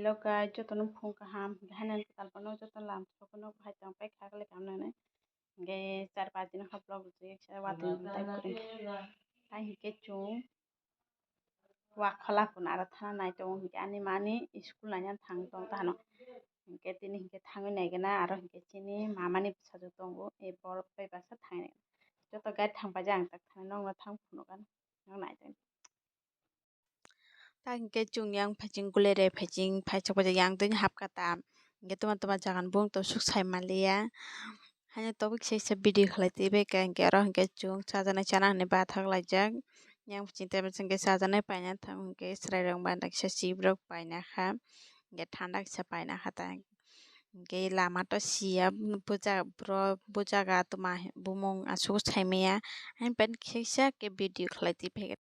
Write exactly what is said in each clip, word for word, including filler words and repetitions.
Hello guys, jotono phung kaham, haino talpano joto lam sokno hai tang pai khak le kam nang nai. Hingke char panch din kha vlog rwjak ya, watwi tai kwrwi. Tai hingke chwng wa khola phano aro thana nai tongo, hingke ani mani school naina thang tong ta hano. Hingke tini hingke thangwi nai gana aro hingke chini mamani bwsajwk tongo, e borok bai basa thangwi nai. Joto guide thang paijak ang tak thani nokno thang phunukgano, nok nai tong. Ta hingke chwng yang phaising gulere phaising phaisok paijak yang twi hapkha ta. Hingke tuma tuma jaga ni bung to suk sai manliya. Haino tobo kisa kisa video khlai twi bai kha hingke oro hingke chwng chajaknai chana hinwi bathak laijak. Yang phaising tei hingke chajaknai paina thang hingke chwrai rok bai kisa chiborok paina kha. Hingke thanda kisa paina kha ta. Hingke lama to siya buja bro bujaga tuma bumung asuk sai maya. Haino pen kisa kisa khe video khlai twi bai kha.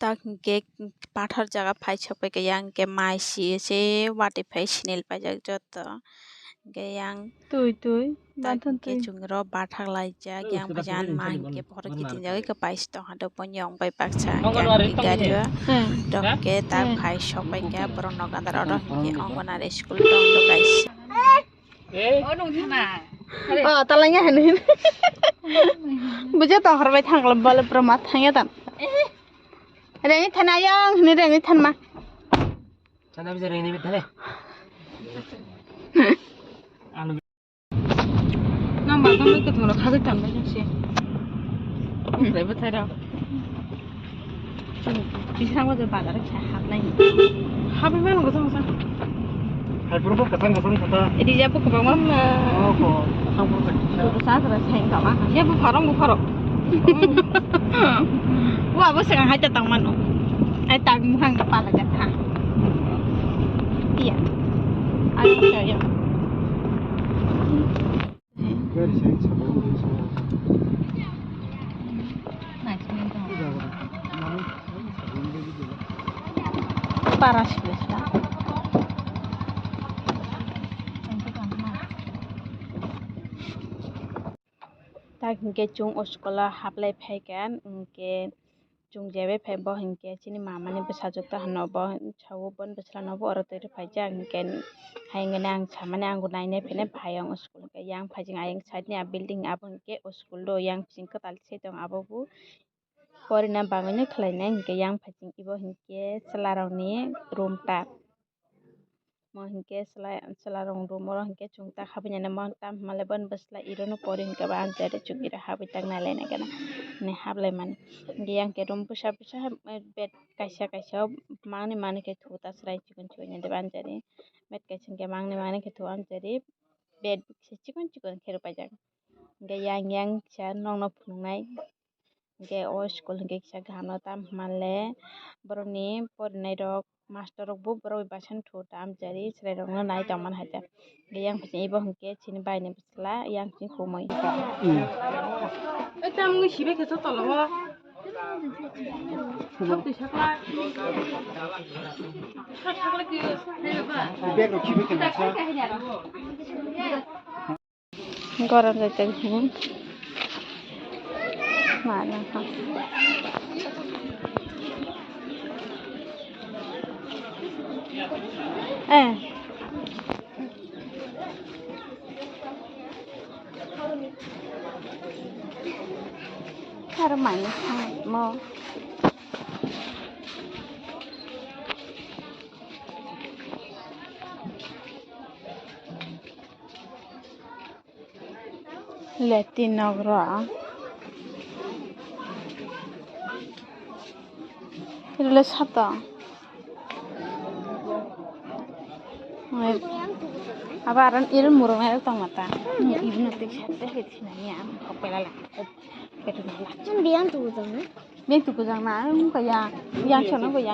Tak hingke pathor jaga phai sok pai kha, yang hingke mai si se watwi phai sinil paijak joto. Hingke yang twi twi tak hingke chwng rok bathak laijak, yang paijak ma hingke bohrok kiting jagwi khe pai si tongha do boni yong bai baksa hingke gari o rok hingke tak phai sok pai kha borok nok andar oro hingke Anganwadi school tong do kaisa. Oh, nung thana. Oh, talangya hanu hin. Bujo tong horbai thang kala bole pro ma thangya tan. Reni thana yang hini reni than ma. Sana bisa reni bit thale. Anu. Nang ba kami ke thoro khagwi tan ba si. Rai ba thara. Bising bo bazar khe hapnai. Hapwi mano gotong gotong. Hai puro bo kwchang kwchang kata. Rija bo kwbangma ma. Oh, ko, kwchang puro kwchang. Sa sa sa heng kama. Ya bo pharong bo pharong. Wa bo seng hai ta tang mano. Ai tang muhang ka pala ka tha. Iya. Ayo ayo. Para sila sila. Tak hingke chwng o school o haplai phaikha, hingke chwng jebai phai bo hingke chini mamani bwsajwk ta hwnwi bo sao, boni bwsla no bo oro twi rw phaijak, hingke hai hwnwi ang samani ang bo naina phainai phaiyung o school, hingke yang phaijak ayang side ni a building abo hingke o school do yang bising kwtal se tong abo bo porina bagwi no khlainai, hingke yang phaijak ibo hingke chwla rok ni room ta. Mo hinkhe chwla, chwla rok room oro hinkhe chwng ta habwi nai mo tam hwnmale boni bwsla iro no pori hinkhe bo anchari chwng iro habwi tak nai lai nai gana hinwi hablai mani. Hinkhe yang khe room bwsa bwsa bed kaisa kaisa o mangni mangni khe thu ta chwrai chikon chikon ya de anchari. Bed kaisa hinkhe mangni mangni khe thu anchari bed kisa chikon chikon khe rw paijak. Hinkhe yang yang kisa nokno phunuknai. Hinkhe o school hinkhe kisa kaham no tam hwnmale borokni porinai rok master rok bo borok bai baisa no thu ta amchari chwrai rok no nai tong mani hai ta. Hinkhe yang phaising ibo hinkhe chini bai ni bwsla yang sing humui. Tamni sibai khe totolo o. Sakti sakla. Sakla khe. Bag rok sibai khe nasa. Gorom jai tong hini. Mana ha. Eh. Aro mani ha mo. Leti nokro. Ilo sato. Aba aran iro murung ero tongmata. Ibino tik sate hit sinani am hokpela la. Ketu la. Biang tu jang na. Biang tu jang na. Ang kaya yang sono kaya.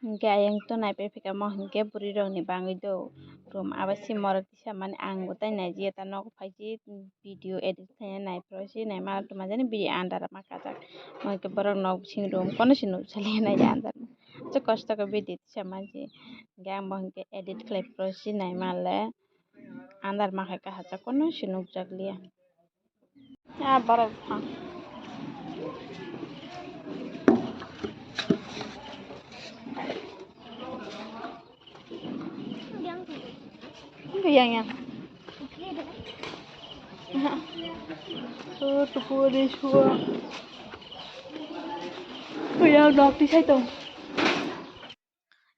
Hinkhe ayang to naipai phikha mo hinkhe bwrwi rokni bangwi do room abo se morok tisa mani ang bo tai naijia ta nogo phaisi video edit khaina naiphuru se naima tongma jani bini under ma kajak mo hinkhe borok nok bising room kono se nukjaliya naidi under ma aswk kosto khe video tisa mansi hinkhe ang bo hinkhe edit khlai phuru se naima le under ma khai kahajak kono se nukjakliya. Ah, borok bupha. Yang, yang. Oh, tuku ni suwa. Kuya nok ti sai tong.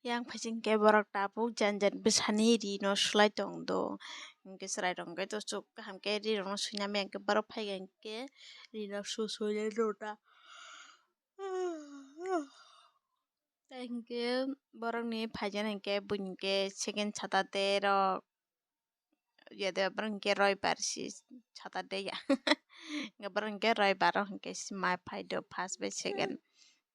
Yang phai sing ke borok tabuk jan jan bwsani ri no sulai tong do. Hingke chwrai rok hingke to chuk kaham ke ri rok no suinamya hingke borok phai kha hingke ri no su sui le do ta. Tei hingke borok ni phai jani hingke buini hingke second chata de rok. Yade borok hingke roibar si Saturday ya. Hingke borok hingke roibar o hingke si mai phai do first bai second.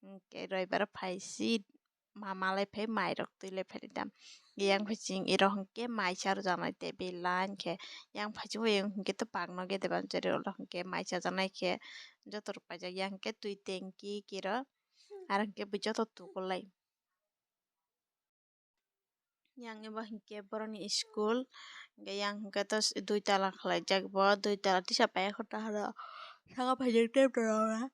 Hingke roibar o phai si ma malai phai mai rok twi lai phai dam. Yang phai ching iro hingke mai sa rwjaknai tei belai hingke yang phai ching yang hingke to pakno gede banchari olo hingke mai chajaknai khe joto rok paijak yang hingke twi tanki kiro aro hingke bo joto tukulai. Yang eba hingke borokni school, hingke yang hingke to dui tala khlaijak bo, dui tala tisa paiya kho tahoro saka paijak tei borok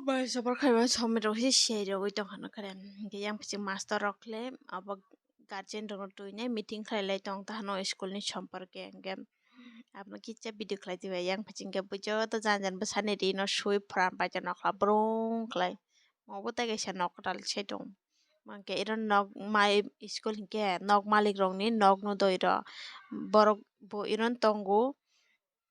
bai sabor khaima somoi rok se siyai rogwi tongkha nokhe, hingke yang bising master rok le abo guardian rokno twinai meeting khlailai tong tahano school ni somporke, hingke abono kisa video khlai twi bai yang bising khe bujo to jan jan bwsani rino sui pran paijak nokla brung khlai. Obo tei kaisa nok kwtal se tong. Hingke iro nok mai school hingke nok malik rokni nok no doi ro. Borok bo iron tongo.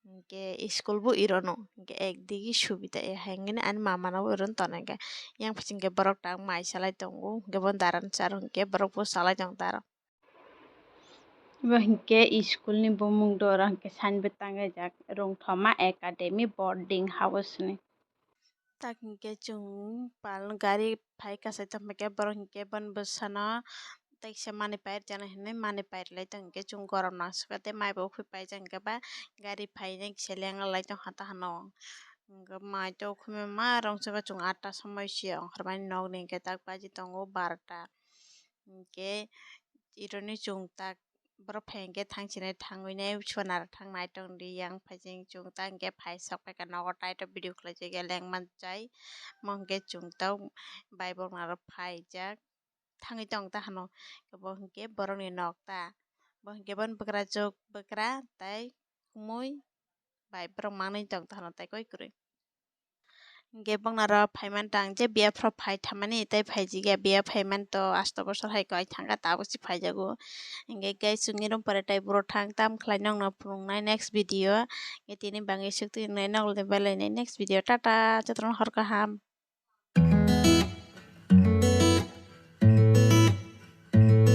Hingke school bo irono. Hingke ekdigi subida e hai hingke ani mama no bo iron tona hingke. Yang bising khe borok tang mai salai tongo. Hingke bo daran sar hingke borok bo salai tong taro. Bo hingke school ni bumung doro hingke sign bo tangrijak Rongthoma Academy Boarding House ni. Tak hingke chwng pal gari phai kasai tongma khe borok hingke boni bwsano teksa manwi pair jana hinwi manwi pair lai tong hingke chwng gorom nang sukha tei mai bo ukhwi paijak hingke ba gari phainai seleng lai tongkha tahano hingke mai to ukhwi ma rong sukha chwng atta somoi se ongkhormani nokni hingke tak baji tongo barota hingke ironi chwng tak. Borok phai hingke thang chinai thangwi nai sonar thang nai tong di yang phai jeng chwng ta hingke phai sok phaikha nogo taito video khlaijak ya lengma chai mo hingke chwng ta bai borok naro phaijak thangwi tong ta hano bo hingke borokni nok ta bo hingke bono bwkrajwk bwkra tei kumui bai borok manwi tong ta hano tei koi kwrwi. Hingke boknaro phaiman tang je biya phoro phai thamani tei phaijikya biya phaiman to asto bosor hai koi thangkha tabuk se phaijago. Hingke guys chwngni room pore tei buro thang tam khlai nokno phunuknai next video. Hingke tini bangwi suk twi wngnai nokni belai ni next video tata jotono hor kaham.